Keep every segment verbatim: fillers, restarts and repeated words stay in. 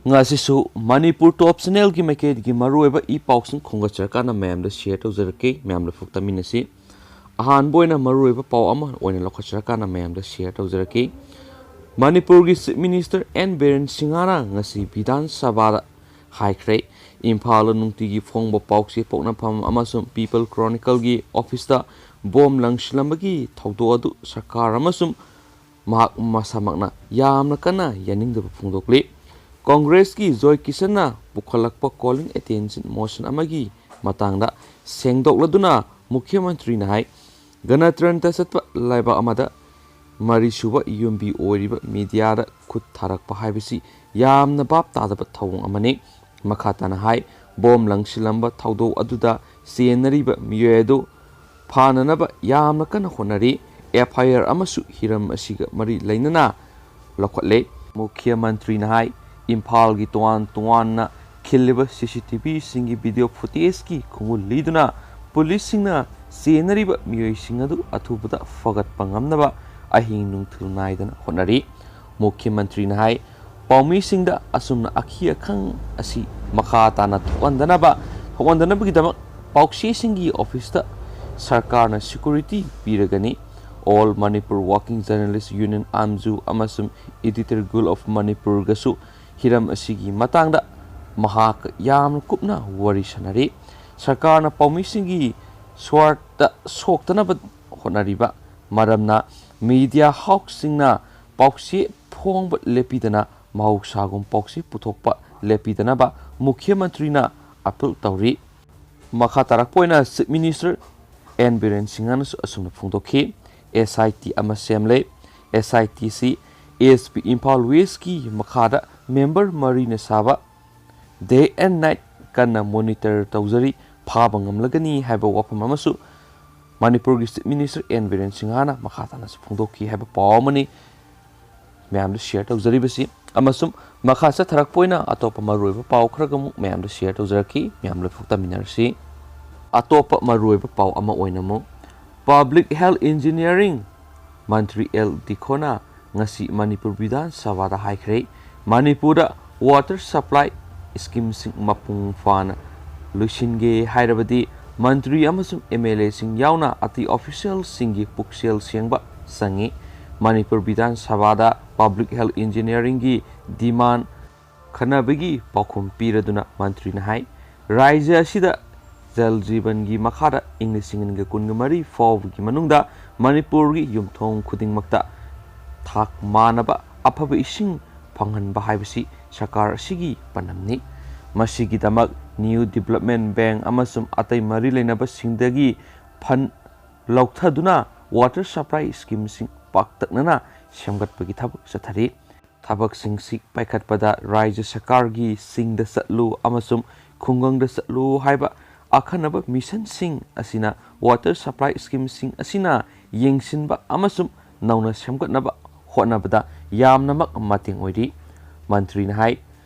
ꯉꯁꯤꯁꯨ ꯃꯅꯤꯄꯨꯔ ꯇꯣꯞ ꯆꯦꯅꯦꯜꯒꯤ ꯃꯥꯏꯀꯩꯗꯒꯤ ꯃꯔꯨꯑꯣꯏꯕ ꯏ ꯄꯥꯎꯁꯤꯡ ꯈꯣꯝꯒꯠꯆꯔꯀꯥꯟꯗ ꯃꯌꯥꯝꯗ ꯁꯤꯌꯔ ꯇꯧꯖꯔꯛꯀꯦ꯫ ꯃꯌꯥꯝꯗ ꯐꯨꯛꯇꯃꯤꯟꯅꯁꯤ꯫ ꯑꯍꯥꯟꯕ ꯑꯣꯏꯅ ꯃꯔꯨꯑꯣꯏꯕ ꯄꯥꯎ ꯑꯃ ꯑꯣꯏꯅ ꯂꯧꯈꯠꯆꯔꯀꯥꯟꯗ ꯃꯌꯥꯝꯗ ꯁꯤꯌꯔ ꯇꯧꯖꯔꯛꯀꯦ꯫ ꯃꯅꯤꯄꯨꯔꯒꯤ ꯆꯤꯐ ꯃꯤꯅꯤꯁꯇꯔ ꯑꯦꯟ ꯕꯤꯔꯦꯟ ꯁꯤꯡꯍꯅ ꯉꯁꯤ ꯕꯤꯙꯥꯟ ꯁꯚꯥꯗ ꯍꯥꯏꯈ꯭ꯔꯦ, ꯏꯝꯐꯥꯜꯗ ꯅꯨꯡꯇꯤꯒꯤ ꯐꯣꯡꯕ ꯄꯥꯎꯆꯦ ꯄꯣꯛꯅꯐꯝ ꯑꯃꯁꯨꯡ ꯄꯤꯄꯜ ꯀ꯭ꯔꯣꯅꯤꯀꯜꯒꯤ ꯑꯣꯐꯤꯁꯇ ꯕꯣꯝ ꯂꯪꯁꯤꯜꯂꯝꯕꯒꯤ ꯊꯧꯗꯣꯛ ꯑꯗꯨ ꯁꯔꯀꯥꯔ ꯑꯃꯁꯨꯡ ꯃꯍꯥꯛ ꯃꯁꯥꯃꯛꯅ ꯌꯥꯝꯅ ꯀꯟꯅ ꯌꯥꯅꯤꯡꯗꯕ ꯐꯣꯡꯗꯣꯛꯂꯤ꯫ ꯀꯣꯡꯒ꯭ꯔꯦꯁꯀꯤ ꯖꯣꯏ ꯀꯤꯁꯟꯅ ꯄꯨꯈꯠꯂꯛꯄ ꯀꯣꯂꯤꯡ ꯑꯦꯇꯦꯟꯁꯟ ꯃꯣꯁꯟ ꯑꯃꯒꯤ ꯃꯇꯥꯡꯗ ꯁꯦꯡꯗꯣꯛꯂꯗꯨꯅ ꯃꯨꯈ꯭ꯌ ꯃꯟꯇ꯭ꯔꯤꯅ ꯍꯥꯏ, ꯒꯅꯇꯟꯇ꯭ꯔ ꯆꯠꯄ ꯂꯩꯕꯥꯛ ꯑꯃꯗ ꯃꯔꯤꯁꯨꯕ ꯌꯨꯝꯕꯤ ꯑꯣꯏꯔꯤꯕ ꯃꯤꯗꯤꯌꯥꯗ ꯈꯨꯠ ꯊꯥꯔꯛꯄ ꯍꯥꯏꯕꯁꯤ ꯌꯥꯝꯅ ꯚꯥꯞ ꯇꯥꯗꯕ ꯊꯧꯑꯣꯡ ꯑꯃꯅꯤ꯫ ꯃꯈꯥ ꯇꯥꯅ ꯍꯥꯏ, ꯕꯣꯝ ꯂꯪꯁꯤꯜꯂꯝꯕ ꯊꯧꯗꯣꯛ ꯑꯗꯨꯗ ꯆꯦꯟꯅꯔꯤꯕ ꯃꯤꯑꯣꯏ ꯑꯗꯨ ꯐꯥꯅꯅꯕ ꯌꯥꯝꯅ ꯀꯟꯅ ꯍꯣꯠꯅꯔꯤ꯫ ꯑꯦꯐ ꯑꯥꯏ ꯑꯥꯔ ꯑꯃꯁꯨ ꯍꯤꯔꯝ ꯑꯁꯤꯒ ꯃꯔꯤ ꯂꯩꯅꯅ ꯂꯧꯈꯠꯂꯦ꯫ ꯃꯨꯈ꯭ꯌ ꯃꯟꯇ꯭ꯔꯤꯅ ꯍꯥꯏ, ꯏꯝꯐꯥꯜꯒꯤ ꯇꯣꯉꯥꯟ ꯇꯣꯉꯥꯟꯅ ꯈꯤꯜꯂꯤꯕ ꯁꯤ ꯁꯤ ꯇꯤ ꯚꯤꯁꯤꯡꯒꯤ ꯚꯤꯗꯤꯑꯣ ꯐꯨꯇꯦꯖꯀꯤ ꯈꯣꯡꯒꯨꯜ ꯂꯤꯗꯨꯅ ꯄꯨꯂꯤꯁꯁꯤꯡꯅ ꯆꯦꯟꯅꯔꯤꯕ ꯃꯤꯑꯣꯏꯁꯤꯡ ꯑꯗꯨ ꯑꯊꯨꯕꯗ ꯐꯒꯠꯄ ꯉꯝꯅꯕ ꯑꯍꯤꯡ ꯅꯨꯡꯊꯤꯜ ꯅꯥꯏꯗꯅ ꯍꯣꯠꯅꯔꯤ꯫ ꯃꯨꯈ꯭ꯌ ꯃꯟꯇ꯭ꯔꯤꯅ ꯍꯥꯏ, ꯄꯥꯎꯃꯤꯁꯤꯡꯗ ꯑꯁꯨꯝꯅ ꯑꯈꯤ ꯑꯈꯪ ꯑꯁꯤ ꯃꯈꯥ ꯇꯥꯅ ꯊꯣꯛꯍꯟꯗꯅꯕ, ꯊꯣꯛꯍꯟꯗꯅꯕꯒꯤꯗꯃꯛ ꯄꯥꯎꯆꯦꯁꯤꯡꯒꯤ ꯑꯣꯐꯤꯁꯇ ꯁꯔꯀꯥꯔꯅ ꯁꯦꯀ꯭ꯌꯨꯔꯤꯇꯤ ꯄꯤꯔꯒꯅꯤ꯫ All Manipur Working Journalist Union, ꯑꯥꯝꯖꯨ, ꯑꯃꯁꯨꯡ Editor Guild of Manipurꯒꯁꯨ ꯍꯤꯔꯝ ꯑꯁꯤꯒꯤ ꯃꯇꯥꯡꯗ ꯃꯍꯥꯛ ꯌꯥꯝꯅ ꯀꯨꯞꯅ ꯋꯥꯔꯤ ꯁꯥꯅꯔꯤ꯫ ꯁꯔꯀꯥꯔꯅ ꯄꯥꯎꯃꯤꯁꯤꯡꯒꯤ ꯁ꯭ꯋꯥꯔꯊꯇ ꯁꯣꯛꯇꯅꯕ ꯍꯣꯠꯅꯔꯤꯕ ꯃꯔꯝꯅ ꯃꯤꯗꯤꯌꯥ ꯍꯥꯎꯁꯁꯤꯡꯅ ꯄꯥꯎꯆꯦ ꯐꯣꯡꯕ ꯂꯦꯞꯄꯤꯗꯅ ꯃꯍꯧꯁꯥꯒꯨꯝ ꯄꯥꯎꯆꯦ ꯄꯨꯊꯣꯛꯄ ꯂꯦꯞꯄꯤꯗꯅꯕ ꯃꯨꯈ꯭ꯌ ꯃꯟꯇ꯭ꯔꯤꯅ ꯑꯄꯤꯜ ꯇꯧꯔꯤ꯫ ꯃꯈꯥ ꯇꯥꯔꯛꯄ ꯑꯣꯏꯅ ꯆꯤꯐ ꯃꯤꯅꯤꯁꯇꯔ ꯑꯦꯟ ꯕꯤꯔꯦꯟ ꯁꯤꯡꯍꯅꯁꯨ ꯑꯁꯨꯝꯅ ꯐꯣꯡꯗꯣꯛꯈꯤ, ꯑꯦꯁ ꯑꯥꯏ ꯇꯤ ꯑꯃ ꯁꯦꯝꯂꯦ꯫ ꯑꯦꯁ ꯑꯥꯏ ꯇꯤꯁꯤ ꯑꯦ ꯑꯦꯁ ꯄꯤ ꯏꯝꯐꯥꯜ ꯋꯦꯁꯀꯤ ꯃꯈꯥꯗ ꯃꯦꯝꯕꯔ ꯃꯔꯤꯅ ꯁꯥꯕ day and night ꯀꯟꯅ ꯃꯣꯅꯤꯇꯔ ꯇꯧꯖꯔꯤ, ꯐꯥꯕ ꯉꯝꯂꯒꯅꯤ ꯍꯥꯏꯕ ꯋꯥꯐꯝ ꯑꯃꯁꯨ ꯃꯅꯤꯄꯨꯔꯒꯤ ꯆꯤꯐ ꯃꯤꯅꯤꯁꯇꯔ ꯑꯦꯟ ꯕꯤꯔꯦꯟ ꯁꯤꯡꯍꯅ ꯃꯈꯥ ꯇꯥꯅꯁꯨ ꯐꯣꯡꯗꯣꯛꯈꯤ ꯍꯥꯏꯕ ꯄꯥꯎ ꯑꯃꯅꯤ ꯃꯌꯥꯝꯗ ꯁꯤꯌꯔ ꯇꯧꯖꯔꯤꯕꯁꯤ꯫ ꯑꯃꯁꯨꯡ ꯃꯈꯥ ꯆꯠꯊꯔꯛꯄ ꯑꯣꯏꯅ ꯑꯇꯣꯞꯄ ꯃꯔꯨꯑꯣꯏꯕ ꯄꯥꯎ ꯈꯔꯒ ꯑꯃꯨꯛ ꯃꯌꯥꯝꯗ ꯁꯤꯌꯔ ꯇꯧꯖꯔꯛꯈꯤ꯫ ꯃꯌꯥꯝ ꯂꯣꯏꯐꯥꯎ ꯇꯥꯃꯤꯟꯅꯔꯁꯤ꯫ ꯑꯇꯣꯞꯄ ꯃꯔꯨꯑꯣꯏꯕ ꯄꯥꯎ ꯑꯃ ꯑꯣꯏꯅ ꯑꯃꯨꯛ ꯄꯕ꯭ꯂꯤꯛ ꯍꯦꯜꯊ ꯏꯟꯖꯤꯅꯤꯌꯥꯔꯤꯡ ꯃꯟꯇ꯭ꯔꯤ ꯑꯦꯜ ꯗꯤꯈꯣꯅ ꯉꯁꯤ ꯃꯅꯤꯄꯨꯔ ꯕꯤꯙꯥꯟ ꯁꯚꯥꯗ ꯍꯥꯏꯈ꯭ꯔꯦ, ꯃꯅꯤꯄꯨꯔꯗ Water supply schemeꯁꯤꯡ ꯃꯄꯨꯡ ꯐꯥꯅ ꯂꯣꯏꯁꯤꯟꯒꯦ ꯍꯥꯏꯔꯕꯗꯤ ꯃꯟꯇ꯭ꯔꯤ ꯑꯃꯁꯨꯡ MLAꯁꯤꯡ ꯌꯥꯎꯅ ꯑꯇꯩ officialꯁꯤꯡꯒꯤ ꯄꯨꯛꯆꯦꯜ ꯁꯦꯡꯕ ꯆꯪꯏ꯫ ꯃꯅꯤꯄꯨꯔ ꯕꯤꯙꯥꯟ ꯁꯚꯥꯗ public health engineeringꯒꯤ demand ꯈꯟꯅꯕꯒꯤ ꯄꯥꯎꯈꯨꯝ ꯄꯤꯔꯗꯨꯅ ꯃꯟꯇ꯭ꯔꯤꯅ ꯍꯥꯏ, ꯔꯥꯖ꯭ꯌ ꯑꯁꯤꯗ ꯖꯜ ꯖꯤꯕꯟꯒꯤ ꯃꯈꯥꯗ ꯏꯪ ꯂꯤꯁꯤꯡ ꯑꯅꯤꯒ ꯀꯨꯟꯒ ꯃꯔꯤ ꯐꯥꯎꯕꯒꯤ ꯃꯅꯨꯡꯗ ꯃꯅꯤꯄꯨꯔꯒꯤ ꯌꯨꯝꯊꯣꯡ ꯈꯨꯗꯤꯡꯃꯛꯇ ꯊꯥꯛ ꯃꯥꯟꯅꯕ ꯑꯐꯕ ꯏꯁꯤꯡ ꯐꯪꯍꯟꯕ ꯍꯥꯏꯕꯁꯤ ꯁꯔꯀꯥꯔ ꯑꯁꯤꯒꯤ ꯄꯥꯟꯗꯝꯅꯤ꯫ ꯃꯁꯤꯒꯤꯗꯃꯛ New Development Bank ꯑꯃꯁꯨꯡ ꯑꯇꯩ ꯃꯔꯤ ꯂꯩꯅꯕꯁꯤꯡꯗꯒꯤ fund ꯂꯧꯊꯗꯨꯅ water supply schemeꯁꯤꯡ ꯄꯥꯛꯇꯛꯅꯅ ꯁꯦꯝꯒꯠꯄꯒꯤ ꯊꯕꯛ ꯆꯠꯊꯔꯤ꯫ ꯊꯕꯛꯁꯤꯡꯁꯤ ꯄꯥꯏꯈꯠꯄꯗ ꯔꯥꯖ꯭ꯌ ꯁꯔꯀꯥꯔꯒꯤ ꯆꯤꯡꯗ ꯆꯠꯂꯨ ꯑꯃꯁꯨꯡ ꯈꯨꯡꯒꯪꯗ ꯆꯠꯂꯨ ꯍꯥꯏꯕ ꯑꯈꯟꯅꯕ missionꯁꯤꯡ ꯑꯁꯤꯅ water supply schemeꯁꯤꯡ ꯑꯁꯤꯅ ꯌꯦꯡꯁꯤꯟꯕ ꯑꯃꯁꯨꯡ ꯅꯧꯅ ꯁꯦꯝꯒꯠꯅꯕ ꯍꯣꯠꯅꯕꯗ ꯌꯥꯝꯅꯃꯛ ꯃꯇꯦꯡ ꯑꯣꯏꯔꯤ꯫ ꯃꯟꯇ꯭ꯔꯤꯅ ꯍꯥꯏ,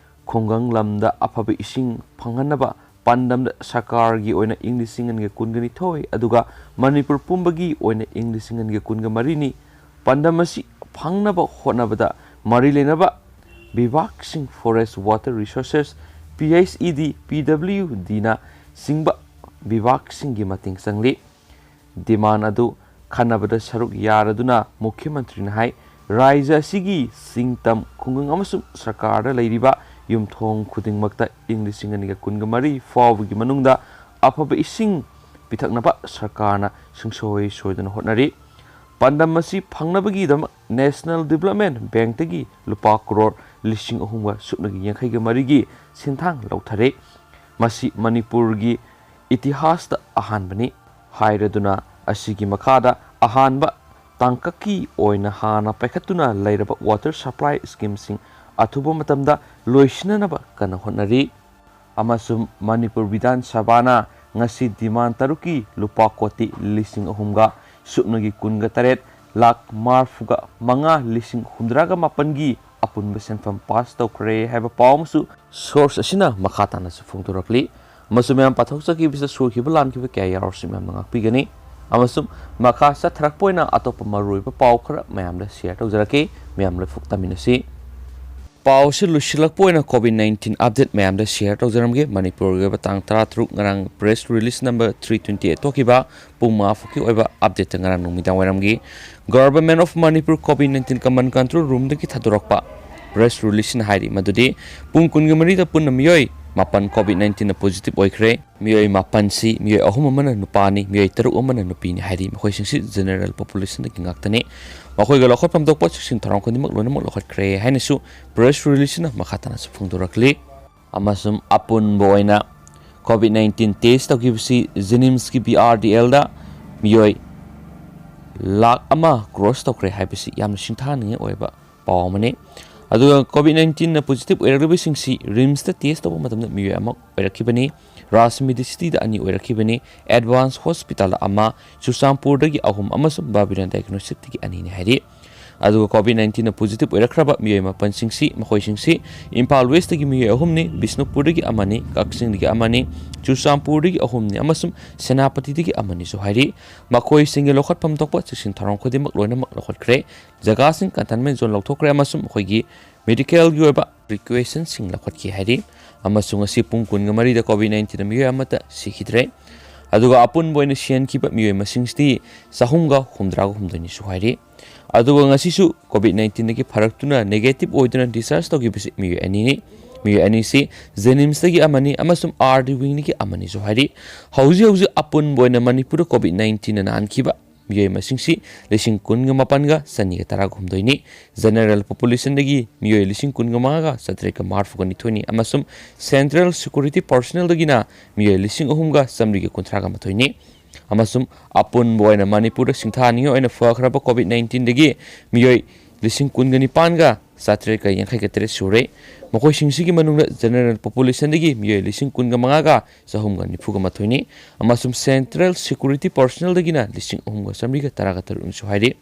ꯈꯨꯡꯒꯪ ꯂꯝꯗ ꯑꯐꯕ ꯏꯁꯤꯡ ꯐꯪꯍꯟꯅꯕ ꯄꯥꯟꯗꯝꯗ ꯁꯔꯀꯥꯔꯒꯤ ꯑꯣꯏꯅ ꯏꯪ ꯂꯤꯁꯤꯡ ꯑꯅꯤꯒ ꯀꯨꯟꯒ ꯅꯤꯊꯣꯏ, ꯑꯗꯨꯒ ꯃꯅꯤꯄꯨꯔ ꯄꯨꯝꯕꯒꯤ ꯑꯣꯏꯅ ꯏꯪ ꯂꯤꯁꯤꯡ ꯑꯅꯤꯒ ꯀꯨꯟꯒ ꯃꯔꯤꯅꯤ꯫ ꯄꯥꯟꯗꯝ ꯑꯁꯤ ꯐꯪꯅꯕ ꯍꯣꯠꯅꯕꯗ ꯃꯔꯤ ꯂꯩꯅꯕ ꯕꯤꯚꯥꯒꯁꯤꯡ, forest, water resources, PHED, PWDꯅ ꯆꯤꯡꯕ ꯕꯤꯚꯥꯒꯁꯤꯡꯒꯤ ꯃꯇꯦꯡ ꯆꯪꯂꯤ꯫ Demand ꯑꯗꯨ ꯈꯟꯅꯕꯗ ꯁꯔꯨꯛ ꯌꯥꯔꯗꯨꯅ ꯃꯨꯈ꯭ꯌ ꯃꯟꯇ꯭ꯔꯤꯅ ꯍꯥꯏ, ꯔꯥꯖ꯭ꯌ ꯑꯁꯤꯒꯤ ꯆꯤꯡꯇꯝ, ꯈꯨꯡꯒꯪ ꯑꯃꯁꯨꯡ ꯁꯔꯀꯥꯔꯗ ꯂꯩꯔꯤꯕ ꯌꯨꯝꯊꯣꯡ ꯈꯨꯗꯤꯡꯃꯛꯇ ꯏꯪ ꯂꯤꯁꯤꯡ ꯑꯅꯤꯒ ꯀꯨꯟꯒ ꯃꯔꯤ ꯐꯥꯎꯕꯒꯤ ꯃꯅꯨꯡꯗ ꯑꯐꯕ ꯏꯁꯤꯡ ꯄꯤꯊꯛꯅꯕ ꯁꯔꯀꯥꯔꯅ ꯁꯨꯡꯁꯣꯏ ꯁꯣꯏꯗꯅ ꯍꯣꯠꯅꯔꯤ꯫ ꯄꯥꯟꯗꯝ ꯑꯁꯤ ꯐꯪꯅꯕꯒꯤꯗꯃꯛ National Development Bankꯇꯒꯤ ꯂꯨꯄꯥ ꯀ꯭ꯔꯣꯔ ꯂꯤꯁꯤꯡ ꯑꯍꯨꯝꯒ ꯁꯨꯞꯅꯒꯤ ꯌꯥꯡꯈꯩꯒ ꯃꯔꯤꯒꯤ ꯁꯤꯟꯊꯥꯡ ꯂꯧꯊꯔꯦ꯫ ꯃꯁꯤ ꯃꯅꯤꯄꯨꯔꯒꯤ ꯏꯇꯤꯍꯥꯁꯇ ꯑꯍꯥꯟꯕꯅꯤ꯫ ꯍꯥꯏꯔꯗꯨꯅ ꯑꯁꯤꯒꯤ ꯃꯈꯥꯗ ꯑꯍꯥꯟꯕ ꯇꯥꯡꯀꯛꯀꯤ ꯑꯣꯏꯅ ꯍꯥꯟꯅ ꯄꯥꯏꯈꯠꯇꯨꯅ ꯂꯩꯔꯕ water supply schemeꯁꯤꯡ ꯑꯊꯨꯕ ꯃꯇꯝꯗ ꯂꯣꯏꯁꯤꯟꯅꯅꯕ ꯀꯟꯅ ꯍꯣꯠꯅꯔꯤ꯫ ꯑꯃꯁꯨꯡ ꯃꯅꯤꯄꯨꯔ ꯕꯤꯙꯥꯟ ꯁꯚꯥꯅ ꯉꯁꯤ demand ꯇꯔꯨꯛꯀꯤ ꯂꯨꯄꯥ ꯀꯣꯇꯤ ꯂꯤꯁꯤꯡ ꯑꯍꯨꯝꯒ ꯁꯨꯞꯅꯒꯤ ꯀꯨꯟꯒ ꯇꯔꯦꯠ ꯂꯥꯈ ꯃꯔꯐꯨꯒ ꯃꯉꯥ ꯂꯤꯁꯤꯡ ꯍꯨꯝꯗ꯭ꯔꯥꯒ ꯃꯥꯄꯟꯒꯤ ꯑꯄꯨꯟꯕ ꯁꯦꯟꯐꯝ pass ꯇꯧꯈ꯭ꯔꯦ ꯍꯥꯏꯕ ꯄꯥꯎ ꯑꯃꯁꯨ source ꯑꯁꯤꯅ ꯃꯈꯥ ꯇꯥꯅꯁꯨ ꯐꯣꯡꯗꯣꯔꯛꯂꯤ꯫ ꯑꯃꯁꯨꯡ ꯃꯌꯥꯝ ꯄꯥꯊꯣꯛꯆꯈꯤꯕꯁꯤꯗ ꯁꯣꯏꯈꯤꯕ ꯂꯥꯟꯈꯤꯕ ꯀꯌꯥ ꯌꯥꯎꯔꯁꯨ ꯃꯌꯥꯝꯅ ꯉꯥꯛꯄꯤꯒꯅꯤ꯫ ꯑꯃꯁꯨꯡ ꯃꯈꯥ ꯆꯠꯊꯔꯛꯄ ꯑꯣꯏꯅ ꯑꯇꯣꯞꯄ ꯃꯔꯨꯑꯣꯏꯕ ꯄꯥꯎ ꯈꯔ ꯃꯌꯥꯝꯗ share ꯇꯧꯖꯔꯛꯀꯦ꯫ ꯃꯌꯥꯝ ꯂꯣꯏꯐꯥꯎ ꯇꯥꯃꯤꯟꯅꯁꯤ꯫ ꯄꯥꯎꯁꯤ ꯂꯣꯏꯁꯤꯜꯂꯛꯄ ꯑꯣꯏꯅ COVID nineteen update ꯃꯌꯥꯝꯗ share ꯇꯧꯖꯔꯝꯒꯦ꯫ ꯃꯅꯤꯄꯨꯔꯒꯤ ꯑꯣꯏꯕ ꯇꯥꯡ ꯇꯔꯥꯇꯔꯨꯛ, ꯉꯔꯥꯡ press release number three twenty eight ꯊꯣꯛꯈꯤꯕ ꯄꯨꯡ ꯃꯉꯥ ꯐꯥꯎꯀꯤ ꯑꯣꯏꯕ updateꯇ ꯉꯔꯥꯡ ꯅꯨꯃꯤꯗꯥꯡ ꯋꯥꯏꯔꯝꯒꯤ Government of Manipur COVID nineteen Command Control Roomꯗꯒꯤ ꯊꯥꯗꯣꯔꯛꯄ press releaseꯅ ꯍꯥꯏꯔꯤ ꯃꯗꯨꯗꯤ ꯄꯨꯡ ꯀꯨꯟꯒ ꯃꯔꯤꯗ ꯄꯨꯟꯅ ꯃꯤꯑꯣꯏ ꯃꯥꯄꯟ COVID nineteenꯅ positive ꯑꯣꯏꯈ꯭ꯔꯦ꯫ ꯃꯤꯑꯣꯏ ꯃꯥꯄꯟꯁꯤ, ꯃꯤꯑꯣꯏ ꯑꯍꯨꯝ ꯑꯃꯅ ꯅꯨꯄꯥꯅꯤ, ꯃꯤꯑꯣꯏ ꯇꯔꯨꯛ ꯑꯃꯅ ꯅꯨꯄꯤꯅꯤ ꯍꯥꯏꯔꯤ꯫ ꯃꯈꯣꯏꯁꯤꯡꯁꯤ general populationꯗꯒꯤ ꯉꯥꯛꯇꯅꯤ꯫ ꯃꯈꯣꯏꯒ ꯂꯧꯈꯠꯐꯝ ꯊꯣꯛꯄ ꯆꯦꯛꯁꯤꯟ ꯊꯧꯔꯥꯡ ꯈꯨꯗꯤꯡꯃꯛ ꯂꯣꯏꯅꯃꯛ ꯂꯧꯈꯠꯈ꯭ꯔꯦ ꯍꯥꯏꯅꯁꯨ press releaseꯅ ꯃꯈꯥ ꯇꯥꯅꯁꯨ ꯐꯣꯡꯗꯣꯔꯛꯂꯤ꯫ ꯑꯃꯁꯨꯡ ꯑꯄꯨꯟꯕ ꯑꯣꯏꯅ COVID nineteen test ꯇꯧꯈꯤꯕꯁꯤ JNIMSꯀꯤ BRDLꯗ ꯃꯤꯑꯣꯏ ꯂꯥꯈ ꯑꯃ cross ꯇꯧꯈ꯭ꯔꯦ ꯍꯥꯏꯕꯁꯤ ꯌꯥꯝꯅ ꯁꯤꯡꯊꯥꯅꯤꯡꯉꯥꯏ ꯑꯣꯏꯕ ꯄꯥꯎ ꯑꯃꯅꯤ꯫ ꯑꯗꯨꯒ COVID nineteenꯅ positive ꯑꯣꯏꯔꯛꯂꯤꯕꯁꯤꯡꯁꯤ RIMSꯇ test ꯇꯧꯕ ꯃꯇꯝꯗ ꯃꯤꯑꯣꯏ ꯑꯃ ꯑꯣꯏꯔꯛꯈꯤꯕꯅꯤ꯫ ꯔꯥꯖ ꯃꯦꯗꯤꯁꯤꯇꯤꯗ ꯑꯅꯤ ꯑꯣꯏꯔꯛꯈꯤꯕꯅꯤ꯫ Advance Hospitalꯗ ꯑꯃ, ꯆꯨꯔꯆꯥꯟꯄꯨꯔꯗꯒꯤ ꯑꯍꯨꯝ ꯑꯃꯁꯨꯡ ꯕꯥꯕꯤꯅꯥ Diagnosticꯇꯒꯤ ꯑꯅꯤꯅꯤ ꯍꯥꯏꯔꯤ꯫ ꯑꯗꯨꯒ COVID nineteenꯅ positive ꯑꯣꯏꯔꯛꯈ꯭ꯔꯕ ꯃꯤꯑꯣꯏ ꯃꯥꯄꯟꯁꯤꯡꯁꯤ, ꯃꯈꯣꯏꯁꯤꯡꯁꯤ ꯏꯝꯐꯥꯜ Westꯇꯒꯤ ꯃꯤꯑꯣꯏ ꯑꯍꯨꯝꯅꯤ, ꯕꯤꯁꯅꯨꯄꯨꯔꯗꯒꯤ ꯑꯃꯅꯤ, ꯀꯛꯆꯤꯡꯗꯒꯤ ꯑꯃꯅꯤ, ꯆꯨꯔꯆꯥꯟꯄꯨꯔꯗꯒꯤ ꯑꯍꯨꯝꯅꯤ ꯑꯃꯁꯨꯡ ꯁꯦꯅꯥꯄꯇꯤꯗꯒꯤ ꯑꯃꯅꯤꯁꯨ ꯍꯥꯏꯔꯤ꯫ ꯃꯈꯣꯏꯁꯤꯡꯒꯤ ꯂꯧꯈꯠꯐꯝ ꯊꯣꯛꯄ ꯆꯦꯛꯁꯤꯟ ꯊꯧꯔꯥꯡ ꯈꯨꯗꯤꯡꯃꯛ ꯂꯣꯏꯅꯃꯛ ꯂꯧꯈꯠꯈ꯭ꯔꯦ꯫ ꯖꯒꯥꯁꯤꯡ containment zone ꯂꯧꯊꯣꯛꯈ꯭ꯔꯦ ꯑꯃꯁꯨꯡ ꯃꯈꯣꯏꯒꯤ medicalꯒꯤ ꯑꯣꯏꯕ precautionꯁꯤꯡ ꯂꯧꯈꯠꯈꯤ ꯍꯥꯏꯔꯤ꯫ ꯑꯃꯁꯨꯡ ꯉꯁꯤ ꯄꯨꯡ ꯀꯨꯟꯒ ꯃꯔꯤꯗ COVID nineteenꯅ ꯃꯤꯑꯣꯏ ꯑꯃꯠꯇ ꯁꯤꯈꯤꯗ꯭ꯔꯦ꯫ ꯑꯗꯨꯒ ꯑꯄꯨꯟꯕ ꯑꯣꯏꯅ ꯁꯤꯍꯟꯈꯤꯕ ꯃꯤꯑꯣꯏ ꯃꯁꯤꯡꯁꯤꯗꯤ ꯆꯍꯨꯝꯒ ꯍꯨꯝꯗ꯭ꯔꯥꯒ ꯍꯨꯝꯗꯣꯏꯅꯤꯁꯨ ꯍꯥꯏꯔꯤ꯫ ꯑꯗꯨꯒ ꯉꯁꯤꯁꯨ COVID nineteenꯗꯒꯤ ꯐꯔꯛꯇꯨꯅ negative ꯑꯣꯏꯗꯨꯅ discharge ꯇꯧꯈꯤꯕꯁꯤ ꯃꯤꯑꯣꯏ ꯑꯅꯤꯅꯤ꯫ ꯃꯤꯑꯣꯏ ꯑꯅꯤꯁꯤ JNIMSꯇꯒꯤ ꯑꯃꯅꯤ ꯑꯃꯁꯨꯡ RD wingꯗꯒꯤ ꯑꯃꯅꯤꯁꯨ ꯍꯥꯏꯔꯤ꯫ ꯍꯧꯖꯤꯛ ꯍꯧꯖꯤꯛ ꯑꯄꯨꯟꯕ ꯑꯣꯏꯅ ꯃꯅꯤꯄꯨꯔꯗ COVID nineteenꯅ ꯅꯥꯍꯟꯈꯤꯕ ꯃꯤꯑꯣꯏ ꯃꯁꯤꯡꯁꯤ ꯂꯤꯁꯤꯡ ꯀꯨꯟꯒ ꯃꯥꯄꯟꯒ ꯆꯅꯤꯒ ꯇꯔꯥꯒ ꯍꯨꯝꯗꯣꯏꯅꯤ꯫ General populationꯗꯒꯤ ꯃꯤꯑꯣꯏ ꯂꯤꯁꯤꯡ ꯀꯨꯟꯒ ꯃꯉꯥꯒ ꯆꯥꯇ꯭ꯔꯦꯠꯀ ꯃꯔꯤꯐꯨꯒ ꯅꯤꯊꯣꯏꯅꯤ ꯑꯃꯁꯨꯡ central security personnelꯗꯒꯤꯅ ꯃꯤꯑꯣꯏ ꯂꯤꯁꯤꯡ ꯑꯍꯨꯝꯒ ꯆꯥꯃꯔꯤꯒ ꯀꯨꯟꯊ꯭ꯔꯥꯒ ꯃꯥꯊꯣꯏꯅꯤ꯫ ꯑꯃꯁꯨꯡ ꯑꯄꯨꯟꯕ ꯑꯣꯏꯅ ꯃꯅꯤꯄꯨꯔꯗ ꯁꯤꯡꯊꯥꯅꯤꯡꯉꯥꯏ ꯑꯣꯏꯅ ꯐꯈ꯭ꯔꯕ COVID nineteenꯗꯒꯤ ꯃꯤꯑꯣꯏ ꯂꯤꯁꯤꯡ ꯀꯨꯟꯒ ꯅꯤꯄꯥꯟꯒ ꯆꯥꯇ꯭ꯔꯦꯠꯀ ꯌꯥꯡꯈꯩꯒ ꯇꯔꯦꯠ ꯁꯨꯔꯦ꯫ ꯃꯈꯣꯏꯁꯤꯡꯁꯤꯒꯤ ꯃꯅꯨꯡꯗ general populationꯗꯒꯤ ꯃꯤꯑꯣꯏ ꯂꯤꯁꯤꯡ ꯀꯨꯟꯒ ꯃꯉꯥꯒ ꯆꯍꯨꯝꯒ ꯅꯤꯐꯨꯒ ꯃꯥꯊꯣꯏꯅꯤ ꯑꯃꯁꯨꯡ central security personnelꯗꯒꯤꯅ ꯂꯤꯁꯤꯡ ꯑꯍꯨꯝꯒ ꯆꯥꯃꯔꯤꯒ ꯇꯔꯥꯒ ꯇꯔꯨꯛꯅꯤꯁꯨ ꯍꯥꯏꯔꯤ꯫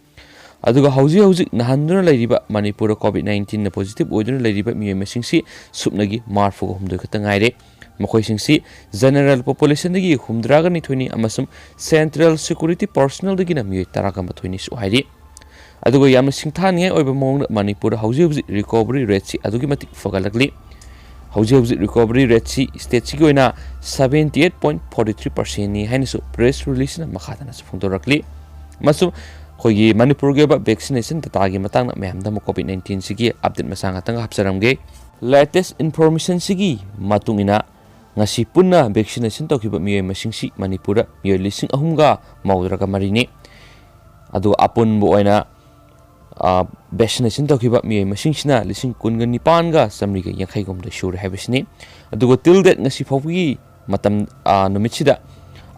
ꯑꯗꯨꯒ ꯍꯧꯖꯤꯛ ꯍꯧꯖꯤꯛ ꯅꯥꯍꯟꯗꯨꯅ ꯂꯩꯔꯤꯕ, ꯃꯅꯤꯄꯨꯔꯗ COVID nineteenꯅ positive ꯑꯣꯏꯗꯨꯅ ꯂꯩꯔꯤꯕ ꯃꯤꯑꯣꯏ ꯃꯁꯤꯡꯁꯤ ꯁꯨꯞꯅꯒꯤ ꯃꯔꯤꯐꯨꯒ ꯍꯨꯝꯗꯣꯏ ꯈꯛꯇ ꯉꯥꯏꯔꯦ꯫ ꯃꯈꯣꯏꯁꯤꯡꯁꯤ general populationꯗꯒꯤ ꯍꯨꯝꯗ꯭ꯔꯥꯒ ꯅꯤꯊꯣꯏꯅꯤ ꯑꯃꯁꯨꯡ central security personnelꯗꯒꯤꯅ ꯃꯤꯑꯣꯏ ꯇꯔꯥꯒ ꯃꯥꯊꯣꯏꯅꯤꯁꯨ ꯍꯥꯏꯔꯤ꯫ ꯑꯗꯨꯒ ꯌꯥꯝꯅ ꯁꯤꯡꯊꯥꯅꯤꯡꯉꯥꯏ ꯑꯣꯏꯕ ꯃꯑꯣꯡꯗ ꯃꯅꯤꯄꯨꯔꯗ ꯍꯧꯖꯤꯛ ꯍꯧꯖꯤꯛ recovery rateꯁꯤ ꯑꯗꯨꯛꯀꯤ ꯃꯇꯤꯛ ꯐꯒꯠꯂꯛꯂꯤ꯫ ꯍꯧꯖꯤꯛ ꯍꯧꯖꯤꯛ recovery rateꯁꯤ stateꯁꯤꯒꯤ ꯑꯣꯏꯅ seventy eight point forty three percentꯅꯤ ꯍꯥꯏꯅꯁꯨ press releaseꯅ ꯃꯈꯥ ꯇꯥꯅꯁꯨ ꯐꯣꯡꯗꯣꯔꯛꯂꯤ꯫ ꯑꯃꯁꯨꯡ ꯑꯩꯈꯣꯏꯒꯤ ꯃꯅꯤꯄꯨꯔꯒꯤ ꯑꯣꯏꯕ vaccination dataꯒꯤ ꯃꯇꯥꯡꯗ ꯃꯌꯥꯝꯗ ꯑꯃꯨꯛ COVID nineteenꯁꯤꯒꯤ update ꯃꯆꯥ ꯉꯥꯛꯇꯪ ꯍꯥꯞꯆꯔꯝꯒꯦ꯫ Latest informationꯁꯤꯒꯤ ꯃꯇꯨꯡ ꯏꯟꯅ ꯉꯁꯤ ꯄꯨꯟꯅ vaccination ꯇꯧꯈꯤꯕ ꯃꯤꯑꯣꯏ ꯃꯁꯤꯡꯁꯤ ꯃꯅꯤꯄꯨꯔꯗ ꯃꯤꯑꯣꯏ ꯂꯤꯁꯤꯡ ꯑꯍꯨꯝꯒ ꯃꯧꯗ꯭ꯔꯥꯒ ꯃꯔꯤꯅꯤ꯫ ꯑꯗꯨꯒ ꯑꯄꯨꯟꯕ ꯑꯣꯏꯅ, ꯑ, vaccination ꯇꯧꯈꯤꯕ ꯃꯤꯑꯣꯏ ꯃꯁꯤꯡꯁꯤꯅ ꯂꯤꯁꯤꯡ ꯀꯨꯟꯒ ꯅꯤꯄꯥꯟꯒ ꯆꯥꯃꯔꯤꯒ ꯌꯥꯡꯈꯩ ꯍꯨꯝꯗꯣꯏ ꯁꯨꯔꯦ ꯍꯥꯏꯕꯁꯤꯅꯤ꯫ ꯑꯗꯨꯒ till date ꯉꯁꯤ ꯐꯥꯎꯕꯒꯤ ꯃꯇꯝ, ꯑ, ꯅꯨꯃꯤꯠꯁꯤꯗ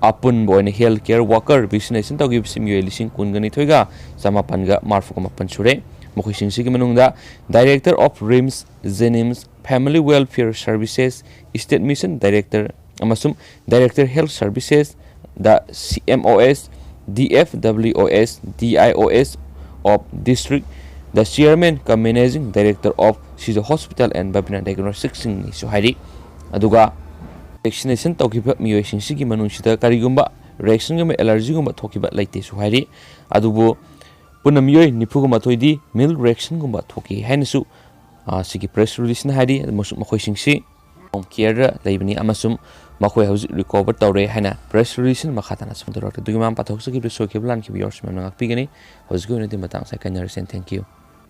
ꯑꯄꯨꯟꯕ ꯑꯣꯏꯅ health care worker vaccination ꯇꯧꯈꯤꯕꯁꯤ ꯃꯤꯑꯣꯏ ꯂꯤꯁꯤꯡ ꯀꯨꯟꯒ ꯅꯤꯊꯣꯏꯒ ꯆꯃꯥꯄꯟꯒ ꯃꯔꯤꯐꯨꯒ ꯃꯥꯄꯟ ꯁꯨꯔꯦ꯫ ꯃꯈꯣꯏꯁꯤꯡꯁꯤꯒꯤ ꯃꯅꯨꯡꯗ Director of RIMS, JNIMS, Family Welfare Services, State Mission Director ꯑꯃꯁꯨꯡ Director Health Services, the CMOS, DFWOS, DIOS of District, the Chairman cum Managing Director of Shija Hospital and Babina Diagnosticsꯁꯤꯡꯅꯤꯁꯨ ꯍꯥꯏꯔꯤ꯫ ꯑꯗꯨꯒ vaccination ꯇꯧꯈꯤꯕ ꯃꯤꯑꯣꯏꯁꯤꯡꯁꯤꯒꯤ ꯃꯅꯨꯡꯁꯤꯗ ꯀꯔꯤꯒꯨꯝꯕ reactionꯒꯨꯝꯕ allergyꯒꯨꯝꯕ ꯊꯣꯛꯈꯤꯕ ꯂꯩꯇꯦꯁꯨ ꯍꯥꯏꯔꯤ꯫ ꯑꯗꯨꯕꯨ ꯄꯨꯟꯅ ꯃꯤꯑꯣꯏ ꯅꯤꯐꯨꯒ ꯃꯥꯊꯣꯏꯗꯤ mild reactionꯒꯨꯝꯕ ꯊꯣꯛꯈꯤ ꯍꯥꯏꯅꯁꯨ, ꯑ, ꯁꯤꯒꯤ press releaseꯅ ꯍꯥꯏꯔꯤ꯫ ꯑꯃꯁꯨꯡ ꯃꯈꯣꯏꯁꯤꯡꯁꯤ home careꯗ ꯂꯩꯕꯅꯤ ꯑꯃꯁꯨꯡ ꯃꯈꯣꯏ ꯍꯧꯖꯤꯛ recover ꯇꯧꯔꯦ ꯍꯥꯏꯅ press releaseꯅ ꯃꯈꯥ ꯇꯥꯅ ꯐꯣꯡꯗꯣꯔꯛꯂꯤ꯫ ꯑꯗꯨꯒꯤ ꯃꯃꯥꯡ ꯄꯥꯊꯣꯛꯆꯈꯤꯕꯗ ꯁꯣꯏꯈꯤꯕ ꯂꯥꯟꯈꯤꯕ ꯌꯥꯎꯔꯁꯨ ꯃꯌꯥꯝꯅ ꯉꯥꯛꯄꯤꯒꯅꯤ꯫ ꯍꯧꯖꯤꯛꯀꯤ ꯑꯣꯏꯅꯗꯤ ꯃꯇꯥꯡ ꯑꯁꯤꯗ ꯀꯥꯏꯅꯔꯁꯦ꯫ Thank you꯫